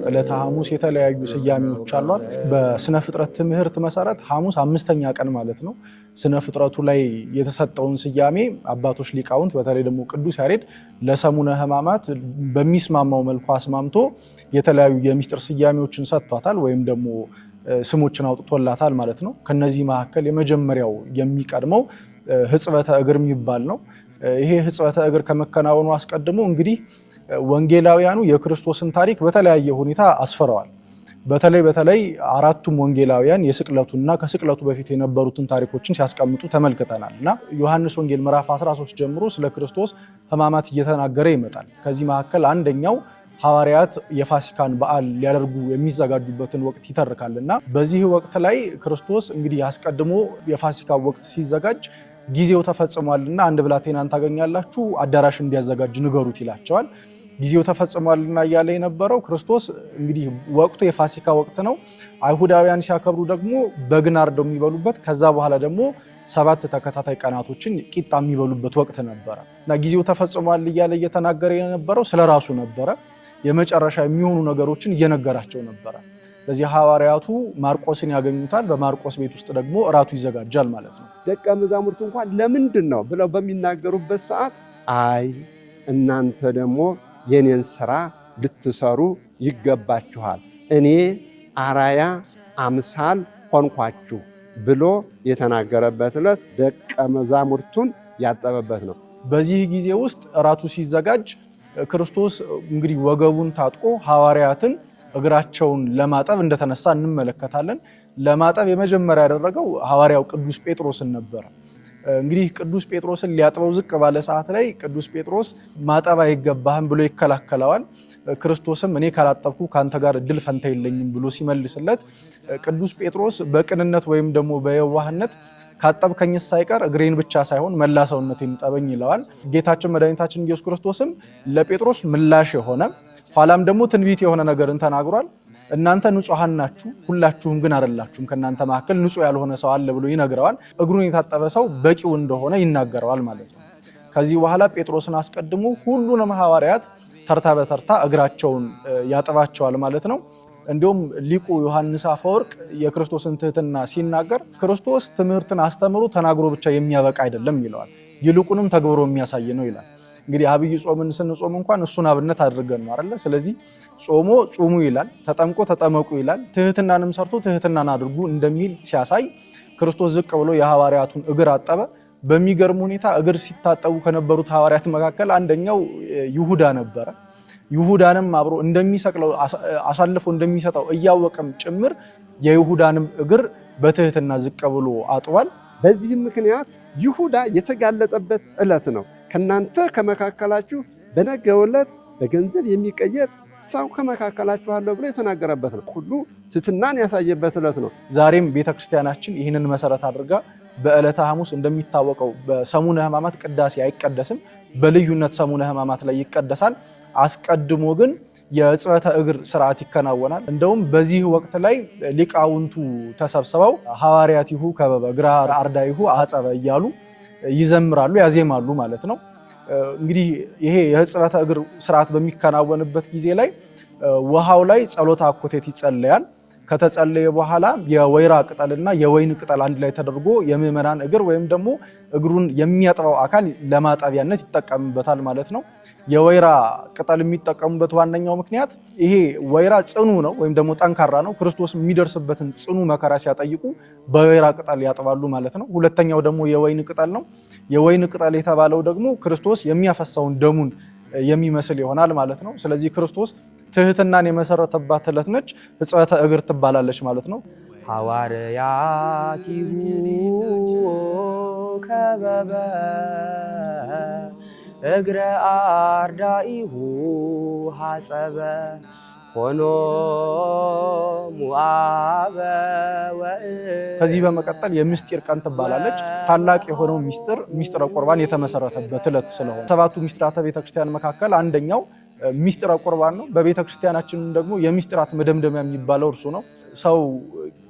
ዕለተ ሐሙስ የተለያዩ ስያሜዎች አሏት። በስነ ፍጥረት ትምህርት መሰረት ሐሙስ 5ኛ ቀን ማለት ነው። ስነ ፍጥረቱ ላይ የተሰጠውን ስያሜ አባቶች ሊቃውንት በተለይ ደግሞ ቅዱስ ያሬድ ለሰሙነ ሕማማት በሚስማማው መልኩ አስማምቶ የተለያዩ የሚስጥር ስያሜዎችን ሰጥቷታል ወይም ደግሞ ስሞችን አውጥቶላታል ማለት ነው። ከነዚህ መካከል የመጀመሪያው የሚቀድመው ሕጽበተ እግር የሚባል ነው። ይሄ ሕጽበተ እግር ከመከናወኑ አስቀድሞ እንግዲህ ወንጌላውያኑ የክርስቶስን ታሪክ በተለያየ ሁኔታ አስፍረዋል። በተለይ አራቱም ወንጌላውያን የስቅለቱና ከስቅለቱ በፊት የነበሩትን ታሪኮችን ሲያስቀምጡ ተመልክተናል እና ዮሐንስ ወንጌል ምዕራፍ 13 ጀምሮ ስለ ክርስቶስ ሕማማት እየተናገረ ይመጣል። ከዚህ መካከል አንደኛው ሐዋርያት የፋሲካን በዓል ሊያደርጉ የሚዘጋጁበትን ወቅት ይተርካል እና በዚህ ወቅት ላይ ክርስቶስ እንግዲህ አስቀድሞ የፋሲካ ወቅት ሲዘጋጅ ጊዜው ተፈጽሟልና አንድ ብላቴናን ታገኛላችሁ፣ አዳራሽ እንዲያዘጋጅ ንገሩት ይላቸዋል። ጊዜው ተፈጽሟልና እያለ የነበረው ክርስቶስ እንግዲህ ወቅቱ የፋሲካ ወቅት ነው። አይሁዳውያን ሲያከብሩ ደግሞ በግን አርደው የሚበሉበት ከዛ በኋላ ደግሞ 7 ተከታታይ ቀናቶችን ቂጣ የሚበሉበት ወቅት ነበረ እና ጊዜው ተፈጽሟል እያለ እየተናገረ የነበረው ስለራሱ ነበረ። የመጨረሻ የሚሆኑ ነገሮችን እየነገራቸው ነበረ። በዚህ ሐዋርያቱ ማርቆስን ያገኙታል። በማርቆስ ቤት ውስጥ ደግሞ እራቱ ይዘጋጃል ማለት ነው። ደቀ መዛሙርቱ እንኳን ለምንድን ነው ብለው በሚናገሩበት ሰዓት አይ እናንተ ደግሞ የኔን ስራ ልትሰሩ ይገባችኋል፣ እኔ አራያ አምሳል ሆንኳችሁ ብሎ የተናገረበት ዕለት ደቀ መዛሙርቱን ያጠበበት ነው። በዚህ ጊዜ ውስጥ እራቱ ሲዘጋጅ ክርስቶስ እንግዲህ ወገቡን ታጥቆ ሐዋርያትን እግራቸውን ለማጠብ እንደተነሳ እንመለከታለን። ለማጠብ የመጀመሪያ ያደረገው ሐዋርያው ቅዱስ ጴጥሮስን ነበር። እንግዲህ ቅዱስ ጴጥሮስን ሊያጥበው ዝቅ ባለ ሰዓት ላይ ቅዱስ ጴጥሮስ ማጠብ አይገባህም ብሎ ይከላከለዋል። ክርስቶስም እኔ ካላጠብኩ ካንተ ጋር እድል ፈንታ የለኝም ብሎ ሲመልስለት ቅዱስ ጴጥሮስ በቅንነት ወይም ደግሞ በየዋህነት ካጠብከኝ ሳይቀር እግሬን ብቻ ሳይሆን መላ ሰውነቴን እጠበኝ ይለዋል። ጌታችን መድኃኒታችን ኢየሱስ ክርስቶስም ለጴጥሮስ ምላሽ የሆነ ኋላም ደግሞ ትንቢት የሆነ ነገርን ተናግሯል። እናንተ ንጹሃን ናችሁ፣ ሁላችሁም ግን አይደላችሁም፣ ከእናንተ መካከል ንጹህ ያልሆነ ሰው አለ ብሎ ይነግረዋል። እግሩን የታጠበ ሰው በቂው እንደሆነ ይናገረዋል ማለት ነው። ከዚህ በኋላ ጴጥሮስን አስቀድሞ ሁሉንም ሐዋርያት ተርታ በተርታ እግራቸውን ያጥባቸዋል ማለት ነው። እንዲሁም ሊቁ ዮሐንስ አፈወርቅ የክርስቶስን ትህትና ሲናገር ክርስቶስ ትምህርትን አስተምሮ ተናግሮ ብቻ የሚያበቃ አይደለም ይለዋል። ይልቁንም ተግብሮ የሚያሳይ ነው ይላል። እንግዲህ አብይ ጾምን ስንጾም እንኳን እሱን አብነት አድርገን ነው አይደለ? ስለዚህ ጾሞ ጹሙ ይላል፣ ተጠምቆ ተጠመቁ ይላል፣ ትህትናንም ሰርቶ ትህትናን አድርጉ እንደሚል ሲያሳይ ክርስቶስ ዝቅ ብሎ የሐዋርያቱን እግር አጠበ። በሚገርም ሁኔታ እግር ሲታጠቡ ከነበሩት ሐዋርያት መካከል አንደኛው ይሁዳ ነበረ። ይሁዳንም አብሮ እንደሚሰቅለው አሳልፎ እንደሚሰጠው እያወቀም ጭምር የይሁዳንም እግር በትህትና ዝቅ ብሎ አጥቧል። በዚህም ምክንያት ይሁዳ የተጋለጠበት ዕለት ነው። ከናንተ ከመካከላችሁ በነገው ዕለት በገንዘብ የሚቀየር ሰው ከመካከላችሁ አለ ብሎ የተናገረበት ነው። ሁሉ ትህትናን ያሳየበት ዕለት ነው። ዛሬም ቤተክርስቲያናችን ይህንን መሰረት አድርጋ በዕለተ ሐሙስ እንደሚታወቀው በሰሙነ ሕማማት ቅዳሴ አይቀደስም። በልዩነት ሰሙነ ሕማማት ላይ ይቀደሳል። አስቀድሞ ግን የሕጽበተ እግር ስርዓት ይከናወናል። እንደውም በዚህ ወቅት ላይ ሊቃውንቱ ተሰብስበው ሐዋርያቲሁ ከበበ እግረ አርዳኢሁ አጸበ እያሉ ይዘምራሉ፣ ያዜማሉ ማለት ነው። እንግዲህ ይሄ የሕጽበተ እግር ስርዓት በሚከናወንበት ጊዜ ላይ ውሃው ላይ ጸሎተ አኮቴት ይጸለያል። ከተጸለየ በኋላ የወይራ ቅጠልና የወይን ቅጠል አንድ ላይ ተደርጎ የምዕመናን እግር ወይም ደግሞ እግሩን የሚያጥበው አካል ለማጠቢያነት ይጠቀምበታል ማለት ነው። የወይራ ቅጠል የሚጠቀሙበት ዋነኛው ምክንያት ይሄ ወይራ ጽኑ ነው ወይም ደግሞ ጠንካራ ነው። ክርስቶስ የሚደርስበትን ጽኑ መከራ ሲያጠይቁ በወይራ ቅጠል ያጥባሉ ማለት ነው። ሁለተኛው ደግሞ የወይን ቅጠል ነው። የወይን ቅጠል የተባለው ደግሞ ክርስቶስ የሚያፈሳውን ደሙን የሚመስል ይሆናል ማለት ነው። ስለዚህ ክርስቶስ ትህትናን የመሰረተባት ዕለት ነች፣ ሕጽበተ እግር ትባላለች ማለት ነው። ሐዋርያቲሁ ከበበ እግረ አርዳኢሁ ሐጸበ ሆኖ ሙአበ። ከዚህ በመቀጠል የምስጢር ቀን ትባላለች። ታላቅ የሆነው ሚስጥር ሚስጥረ ቁርባን የተመሰረተበት ዕለት ስለሆነ ሰባቱ ሚስጥራተ ቤተክርስቲያን መካከል አንደኛው ሚስጥረ ቁርባን ነው። በቤተክርስቲያናችን ደግሞ የሚስጥራት መደምደሚያ የሚባለው እርሱ ነው። ሰው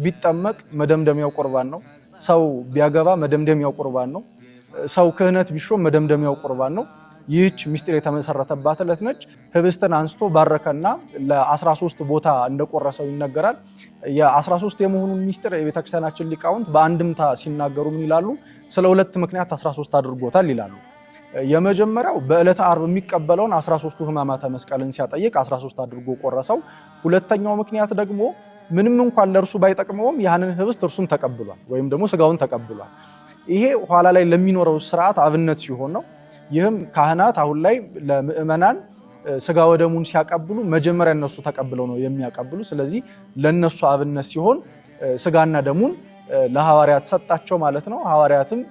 ቢጠመቅ መደምደሚያው ቁርባን ነው። ሰው ቢያገባ መደምደሚያው ቁርባን ነው። ሰው ክህነት ቢሾም መደምደሚያው ቁርባን ነው። ይህች ምስጢር የተመሰረተባት ዕለት ነች። ህብስትን አንስቶ ባረከና ለ13 ቦታ እንደቆረሰው ይነገራል። የ13 የመሆኑን ምስጢር የቤተክርስቲያናችን ሊቃውንት በአንድምታ ሲናገሩ ምን ይላሉ? ስለ ሁለት ምክንያት 13 አድርጎታል ይላሉ። የመጀመሪያው በዕለተ ዓርብ የሚቀበለውን 13ቱ ሕማማተ መስቀልን ሲያጠይቅ 13 አድርጎ ቆረሰው። ሁለተኛው ምክንያት ደግሞ ምንም እንኳን ለእርሱ ባይጠቅመውም ያንን ህብስት እርሱም ተቀብሏል፣ ወይም ደግሞ ስጋውን ተቀብሏል። ይሄ ኋላ ላይ ለሚኖረው ስርዓት አብነት ሲሆን ነው። ይህም ካህናት አሁን ላይ ለምእመናን ስጋ ወደሙን ሲያቀብሉ መጀመሪያ እነሱ ተቀብለው ነው የሚያቀብሉ። ስለዚህ ለነሱ አብነት ሲሆን ስጋና ደሙን ለሐዋርያት ሰጣቸው ማለት ነው። ሐዋርያትም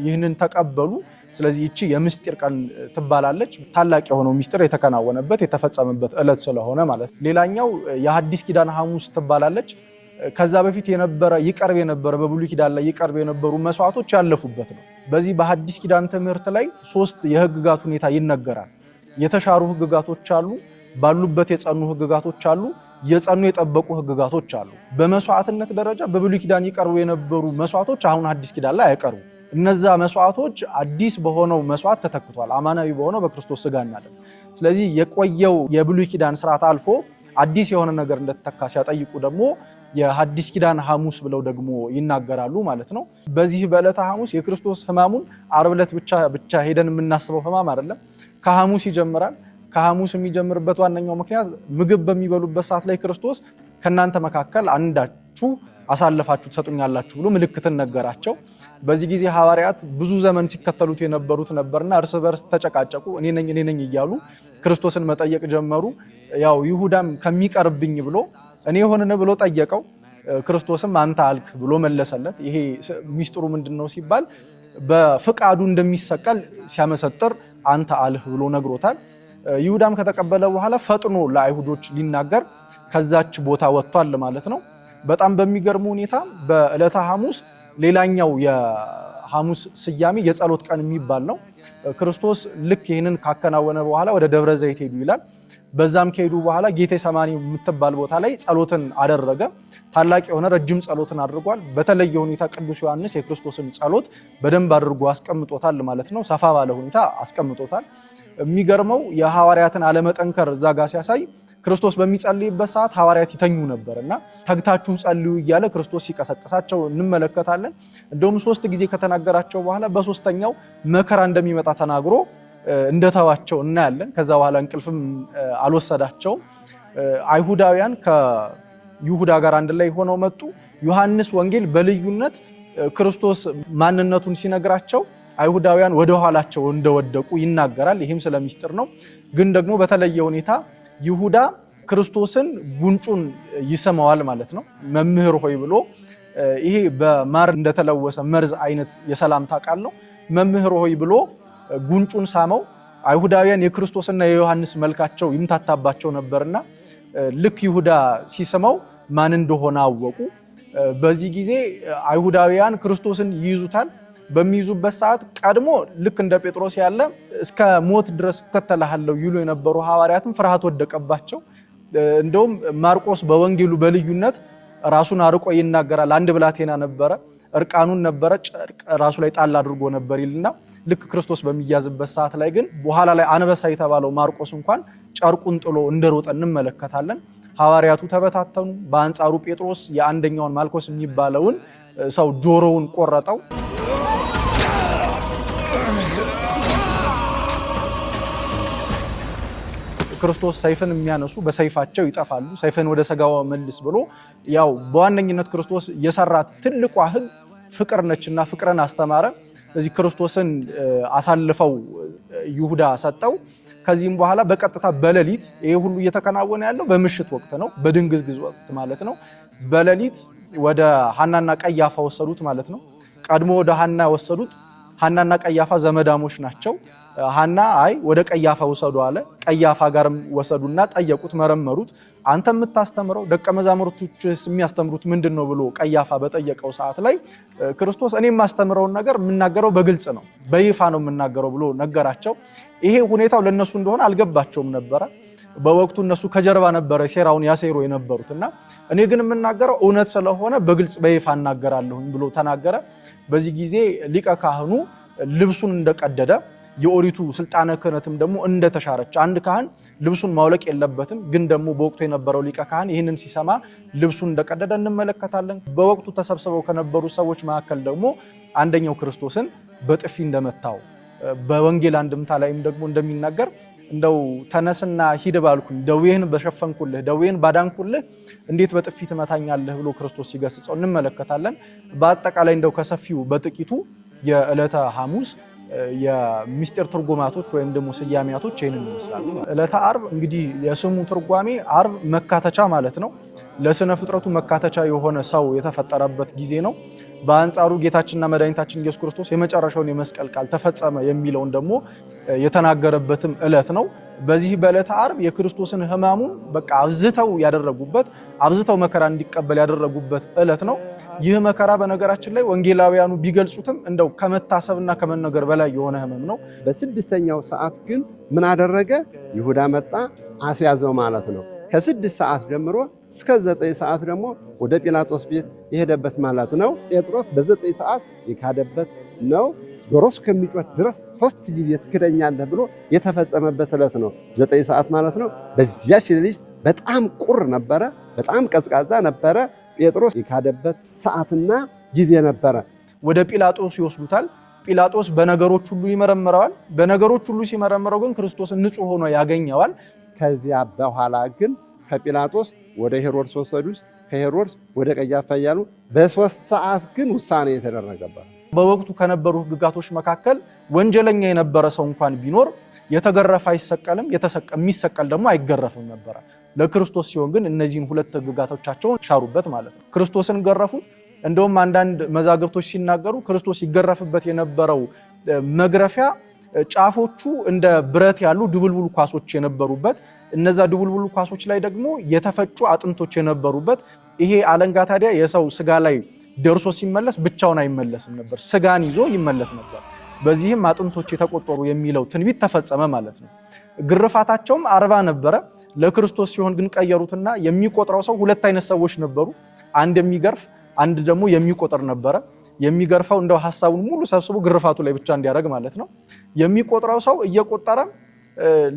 ይህንን ተቀበሉ። ስለዚህ ይቺ የምስጢር ቀን ትባላለች። ታላቅ የሆነው ምስጢር የተከናወነበት የተፈጸመበት ዕለት ስለሆነ ማለት ነው። ሌላኛው የሐዲስ ኪዳን ሐሙስ ትባላለች። ከዛ በፊት የነበረ ይቀርብ የነበረ በብሉይ ኪዳን ላይ ይቀርብ የነበሩ መስዋዕቶች ያለፉበት ነው። በዚህ በሐዲስ ኪዳን ትምህርት ላይ ሶስት የህግጋት ሁኔታ ይነገራል። የተሻሩ ህግጋቶች አሉ፣ ባሉበት የጸኑ ህግጋቶች አሉ፣ የጸኑ የጠበቁ ህግጋቶች አሉ። በመስዋዕትነት ደረጃ በብሉይ ኪዳን ይቀርቡ የነበሩ መስዋዕቶች አሁን ሐዲስ ኪዳን ላይ አይቀርቡ። እነዛ መስዋዕቶች አዲስ በሆነው መስዋዕት ተተክቷል፣ አማናዊ በሆነው በክርስቶስ ስጋና ደም። ስለዚህ የቆየው የብሉይ ኪዳን ስርዓት አልፎ አዲስ የሆነ ነገር እንደተተካ ሲያጠይቁ ደግሞ የሐዲስ ኪዳን ሐሙስ ብለው ደግሞ ይናገራሉ ማለት ነው። በዚህ በዕለተ ሐሙስ የክርስቶስ ሕማሙን ዓርብ ዕለት ብቻ ሄደን የምናስበው ሕማም አይደለም። ከሐሙስ ይጀምራል። ከሐሙስ የሚጀምርበት ዋነኛው ምክንያት ምግብ በሚበሉበት ሰዓት ላይ ክርስቶስ ከእናንተ መካከል አንዳችሁ አሳልፋችሁ ትሰጡኛላችሁ ብሎ ምልክትን ነገራቸው። በዚህ ጊዜ ሐዋርያት ብዙ ዘመን ሲከተሉት የነበሩት ነበርና እርስ በርስ ተጨቃጨቁ። እኔ ነኝ እኔ ነኝ እያሉ ክርስቶስን መጠየቅ ጀመሩ። ያው ይሁዳም ከሚቀርብኝ ብሎ እኔ ሆንን ብሎ ጠየቀው። ክርስቶስም አንተ አልክ ብሎ መለሰለት። ይሄ ሚስጥሩ ምንድን ነው ሲባል በፍቃዱ እንደሚሰቀል ሲያመሰጥር አንተ አልህ ብሎ ነግሮታል። ይሁዳም ከተቀበለ በኋላ ፈጥኖ ለአይሁዶች ሊናገር ከዛች ቦታ ወጥቷል ማለት ነው። በጣም በሚገርም ሁኔታ በዕለተ ሐሙስ ሌላኛው የሐሙስ ስያሜ የጸሎት ቀን የሚባል ነው። ክርስቶስ ልክ ይህንን ካከናወነ በኋላ ወደ ደብረ ዘይት ሄዱ ይላል። በዛም ከሄዱ በኋላ ጌቴ ሰማኒ የምትባል ቦታ ላይ ጸሎትን አደረገ። ታላቅ የሆነ ረጅም ጸሎትን አድርጓል። በተለየ ሁኔታ ቅዱስ ዮሐንስ የክርስቶስን ጸሎት በደንብ አድርጎ አስቀምጦታል ማለት ነው። ሰፋ ባለ ሁኔታ አስቀምጦታል። የሚገርመው የሐዋርያትን አለመጠንከር እዛ ጋር ሲያሳይ ክርስቶስ በሚጸልይበት ሰዓት ሐዋርያት ይተኙ ነበር እና ተግታችሁ ጸልዩ እያለ ክርስቶስ ሲቀሰቅሳቸው እንመለከታለን። እንደውም ሶስት ጊዜ ከተናገራቸው በኋላ በሶስተኛው መከራ እንደሚመጣ ተናግሮ እንደተዋቸው እናያለን። ከዛ በኋላ እንቅልፍም አልወሰዳቸውም። አይሁዳውያን ከይሁዳ ጋር አንድ ላይ ሆነው መጡ። ዮሐንስ ወንጌል በልዩነት ክርስቶስ ማንነቱን ሲነግራቸው አይሁዳውያን ወደ ኋላቸው እንደወደቁ ይናገራል። ይህም ስለ ሚስጥር ነው። ግን ደግሞ በተለየ ሁኔታ ይሁዳ ክርስቶስን ጉንጩን ይስመዋል ማለት ነው። መምህር ሆይ ብሎ ይሄ በማር እንደተለወሰ መርዝ አይነት የሰላምታ ቃል ነው። መምህር ሆይ ብሎ ጉንጩን ሳመው። አይሁዳውያን የክርስቶስና የዮሐንስ መልካቸው ይምታታባቸው ነበርና ልክ ይሁዳ ሲስመው ማን እንደሆነ አወቁ። በዚህ ጊዜ አይሁዳውያን ክርስቶስን ይይዙታል። በሚይዙበት ሰዓት ቀድሞ ልክ እንደ ጴጥሮስ ያለ እስከ ሞት ድረስ እከተልሃለሁ ይሉ የነበሩ ሐዋርያትም ፍርሃት ወደቀባቸው። እንደውም ማርቆስ በወንጌሉ በልዩነት ራሱን አርቆ ይናገራል። አንድ ብላቴና ነበረ፣ እርቃኑን ነበረ፣ ጨርቅ ራሱ ላይ ጣል አድርጎ ነበር ይልና ልክ ክርስቶስ በሚያዝበት ሰዓት ላይ ግን በኋላ ላይ አንበሳ የተባለው ማርቆስ እንኳን ጨርቁን ጥሎ እንደሮጠ እንመለከታለን። ሐዋርያቱ ተበታተኑ። በአንጻሩ ጴጥሮስ የአንደኛውን ማልኮስ የሚባለውን ሰው ጆሮውን ቆረጠው። ክርስቶስ ሰይፍን የሚያነሱ በሰይፋቸው ይጠፋሉ፣ ሰይፍን ወደ ሰጋው መልስ ብሎ ያው በዋነኝነት ክርስቶስ የሰራት ትልቋ ሕግ ፍቅር ነችና ፍቅርን አስተማረ። ስለዚህ ክርስቶስን አሳልፈው ይሁዳ ሰጠው። ከዚህም በኋላ በቀጥታ በሌሊት ይሄ ሁሉ እየተከናወነ ያለው በምሽት ወቅት ነው፣ በድንግዝግዝ ወቅት ማለት ነው። በሌሊት ወደ ሐናና ቀያፋ ወሰዱት ማለት ነው። ቀድሞ ወደ ሐና ወሰዱት። ሐናና ቀያፋ ዘመዳሞች ናቸው። ሐና አይ ወደ ቀያፋ ውሰዱ አለ። ቀያፋ ጋርም ወሰዱና ጠየቁት፣ መረመሩት። አንተ የምታስተምረው ደቀ መዛሙርቶችስ የሚያስተምሩት ምንድን ነው ብሎ ቀያፋ በጠየቀው ሰዓት ላይ ክርስቶስ እኔ የማስተምረውን ነገር የምናገረው በግልጽ ነው፣ በይፋ ነው የምናገረው ብሎ ነገራቸው። ይሄ ሁኔታው ለነሱ እንደሆነ አልገባቸውም ነበረ። በወቅቱ እነሱ ከጀርባ ነበረ ሴራውን ያሴሩ የነበሩት እና እኔ ግን የምናገረው እውነት ስለሆነ በግልጽ በይፋ እናገራለሁኝ ብሎ ተናገረ። በዚህ ጊዜ ሊቀ ካህኑ ልብሱን እንደቀደደ የኦሪቱ ስልጣነ ክህነትም ደግሞ እንደተሻረች፣ አንድ ካህን ልብሱን ማውለቅ የለበትም፣ ግን ደግሞ በወቅቱ የነበረው ሊቀ ካህን ይህንን ሲሰማ ልብሱን እንደቀደደ እንመለከታለን። በወቅቱ ተሰብስበው ከነበሩ ሰዎች መካከል ደግሞ አንደኛው ክርስቶስን በጥፊ እንደመታው በወንጌል አንድምታ ላይም ደግሞ እንደሚናገር እንደው ተነስና ሂድ ባልኩኝ፣ ደዌህን በሸፈንኩልህ፣ ደዌህን ባዳንኩልህ እንዴት በጥፊ ትመታኛለህ ብሎ ክርስቶስ ሲገስጸው እንመለከታለን። በአጠቃላይ እንደው ከሰፊው በጥቂቱ የዕለተ ሐሙስ የሚስጢር ትርጉማቶች ወይም ደግሞ ስያሜያቶች ይህንን ይመስላሉ። ዕለተ ዓርብ እንግዲህ የስሙ ትርጓሜ ዓርብ መካተቻ ማለት ነው። ለስነ ፍጥረቱ መካተቻ የሆነ ሰው የተፈጠረበት ጊዜ ነው። በአንጻሩ ጌታችንና መድኃኒታችን ኢየሱስ ክርስቶስ የመጨረሻውን የመስቀል ቃል ተፈጸመ የሚለውን ደግሞ የተናገረበትም ዕለት ነው። በዚህ በዕለተ ዓርብ የክርስቶስን ሕማሙን በቃ አብዝተው ያደረጉበት፣ አብዝተው መከራ እንዲቀበል ያደረጉበት ዕለት ነው። ይህ መከራ በነገራችን ላይ ወንጌላውያኑ ቢገልጹትም እንደው ከመታሰብና ከመነገር በላይ የሆነ ሕመም ነው። በስድስተኛው ሰዓት ግን ምን አደረገ? ይሁዳ መጣ አስያዘው ማለት ነው። ከ6 ሰዓት ጀምሮ እስከ 9 ሰዓት ደግሞ ወደ ጲላጦስ ቤት የሄደበት ማለት ነው። ጴጥሮስ በ9 ሰዓት የካደበት ነው። ዶሮ እስከሚጮህ ድረስ ሶስት ጊዜ ትክደኛለህ ብሎ የተፈጸመበት ዕለት ነው። 9 ሰዓት ማለት ነው። በዚያች ሌሊት በጣም ቁር ነበረ፣ በጣም ቀዝቃዛ ነበረ። ጴጥሮስ የካደበት ሰዓትና ጊዜ ነበረ። ወደ ጲላጦስ ይወስዱታል። ጲላጦስ በነገሮች ሁሉ ይመረምረዋል። በነገሮች ሁሉ ሲመረምረው ግን ክርስቶስን ንጹሕ ሆኖ ያገኘዋል። ከዚያ በኋላ ግን ከጲላጦስ ወደ ሄሮድስ ወሰዱት፣ ከሄሮድስ ወደ ቀያፋ እያሉ በ3 ሰዓት ግን ውሳኔ የተደረገበት። በወቅቱ ከነበሩ ሕግጋቶች መካከል ወንጀለኛ የነበረ ሰው እንኳን ቢኖር የተገረፈ አይሰቀልም፣ የሚሰቀል ደግሞ አይገረፍም ነበረ። ለክርስቶስ ሲሆን ግን እነዚህን ሁለት ሕግጋቶቻቸውን ሻሩበት ማለት ነው። ክርስቶስን ገረፉት። እንደውም አንዳንድ መዛግብቶች ሲናገሩ ክርስቶስ ይገረፍበት የነበረው መግረፊያ ጫፎቹ እንደ ብረት ያሉ ድቡልቡል ኳሶች የነበሩበት፣ እነዛ ድቡልቡል ኳሶች ላይ ደግሞ የተፈጩ አጥንቶች የነበሩበት፣ ይሄ አለንጋ ታዲያ የሰው ስጋ ላይ ደርሶ ሲመለስ ብቻውን አይመለስም ነበር፣ ስጋን ይዞ ይመለስ ነበር። በዚህም አጥንቶች የተቆጠሩ የሚለው ትንቢት ተፈጸመ ማለት ነው። ግርፋታቸውም 40 ነበረ። ለክርስቶስ ሲሆን ግን ቀየሩትና የሚቆጥረው ሰው ሁለት አይነት ሰዎች ነበሩ። አንድ የሚገርፍ፣ አንድ ደግሞ የሚቆጥር ነበረ። የሚገርፈው እንደው ሀሳቡን ሙሉ ሰብስቦ ግርፋቱ ላይ ብቻ እንዲያደርግ ማለት ነው። የሚቆጥረው ሰው እየቆጠረ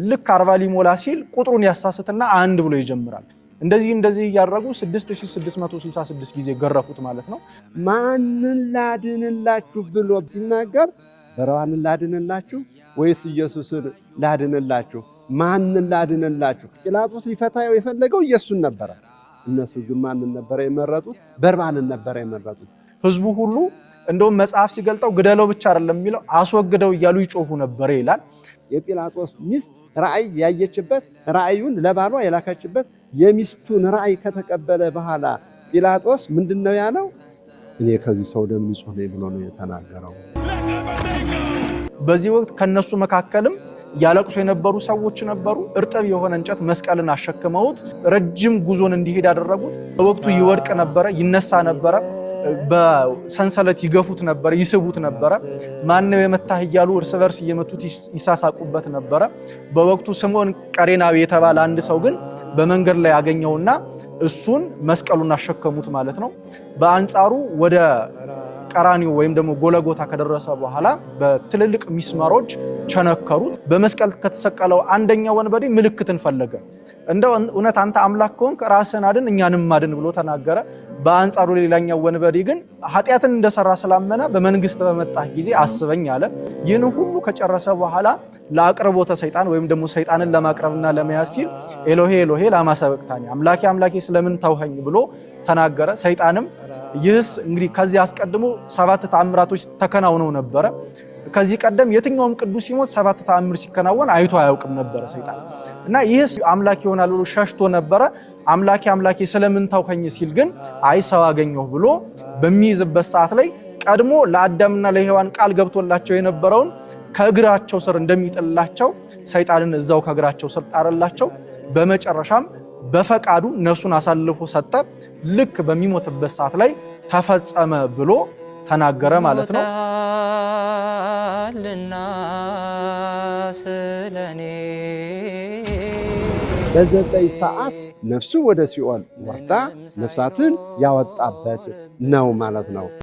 ልክ 40 ሊሞላ ሲል ቁጥሩን ያሳስትና አንድ ብሎ ይጀምራል። እንደዚህ እንደዚህ እያደረጉ 6666 ጊዜ ገረፉት ማለት ነው። ማንን ላድንላችሁ ብሎ ሲናገር በርባንን ላድንላችሁ ወይስ ኢየሱስን ላድንላችሁ? ማንን ላድንላችሁ? ጲላጦስ ሊፈታው የፈለገው ኢየሱስን ነበረ። እነሱ ግን ማንን ነበረ የመረጡት? በርባንን ነበረ የመረጡት። ህዝቡ ሁሉ እንደውም መጽሐፍ ሲገልጠው ግደለው ብቻ አይደለም የሚለው፣ አስወግደው እያሉ ይጮሁ ነበር ይላል። የጲላጦስ ሚስት ራእይ ያየችበት፣ ራእዩን ለባሏ የላከችበት፣ የሚስቱን ራእይ ከተቀበለ በኋላ ጲላጦስ ምንድን ነው ያለው? እኔ ከዚህ ሰው ደም ንጹሕ ነኝ ብሎ ነው የተናገረው። በዚህ ወቅት ከነሱ መካከልም ያለቅሱ የነበሩ ሰዎች ነበሩ። እርጥብ የሆነ እንጨት መስቀልን አሸክመውት ረጅም ጉዞን እንዲሄድ ያደረጉት። በወቅቱ ይወድቅ ነበረ፣ ይነሳ ነበረ። በሰንሰለት ይገፉት ነበረ፣ ይስቡት ነበረ። ማነው የመታህ እያሉ እርስ በርስ እየመቱት ይሳሳቁበት ነበረ። በወቅቱ ስምዖን ቀሬናዊ የተባለ አንድ ሰው ግን በመንገድ ላይ ያገኘውና እሱን መስቀሉን አሸከሙት ማለት ነው። በአንጻሩ ወደ ቀራኒዮ ወይም ደግሞ ጎለጎታ ከደረሰ በኋላ በትልልቅ ሚስማሮች ቸነከሩት። በመስቀል ከተሰቀለው አንደኛው ወንበዴ ምልክትን ፈለገ። እንደው እውነት አንተ አምላክ ከሆንክ ራስህን አድን እኛንም አድን ብሎ ተናገረ። በአንጻሩ ሌላኛው ወንበዴ ግን ኃጢአትን እንደሰራ ስላመነ በመንግስት በመጣህ ጊዜ አስበኝ አለ። ይህን ሁሉ ከጨረሰ በኋላ ለአቅርቦተ ሰይጣን ወይም ደግሞ ሰይጣንን ለማቅረብና ለመያዝ ሲል ኤሎሄ ኤሎሄ ላማ ሰበቅታኒ፣ አምላኬ አምላኬ ስለምን ተውኸኝ ብሎ ተናገረ። ሰይጣንም ይህስ እንግዲህ ከዚህ አስቀድሞ ሰባት ተአምራቶች ተከናውነው ነበረ። ከዚህ ቀደም የትኛውም ቅዱስ ሲሞት ሰባት ተአምር ሲከናወን አይቶ አያውቅም ነበረ ሰይጣን፣ እና ይህስ አምላክ ይሆናል ብሎ ሸሽቶ ነበረ። አምላኬ አምላኬ ስለምን ተውኸኝ ሲል ግን አይ ሰው አገኘሁ ብሎ በሚይዝበት ሰዓት ላይ ቀድሞ ለአዳምና ለሔዋን ቃል ገብቶላቸው የነበረውን ከእግራቸው ስር እንደሚጥልላቸው ሰይጣንን እዛው ከእግራቸው ስር ጣረላቸው። በመጨረሻም በፈቃዱ ነፍሱን አሳልፎ ሰጠ። ልክ በሚሞትበት ሰዓት ላይ ተፈጸመ ብሎ ተናገረ ማለት ነው። ሞተሃልና ስለኔ። በ9 ሰዓት ነፍሱ ወደ ሲኦል ወርዳ ነፍሳትን ያወጣበት ነው ማለት ነው።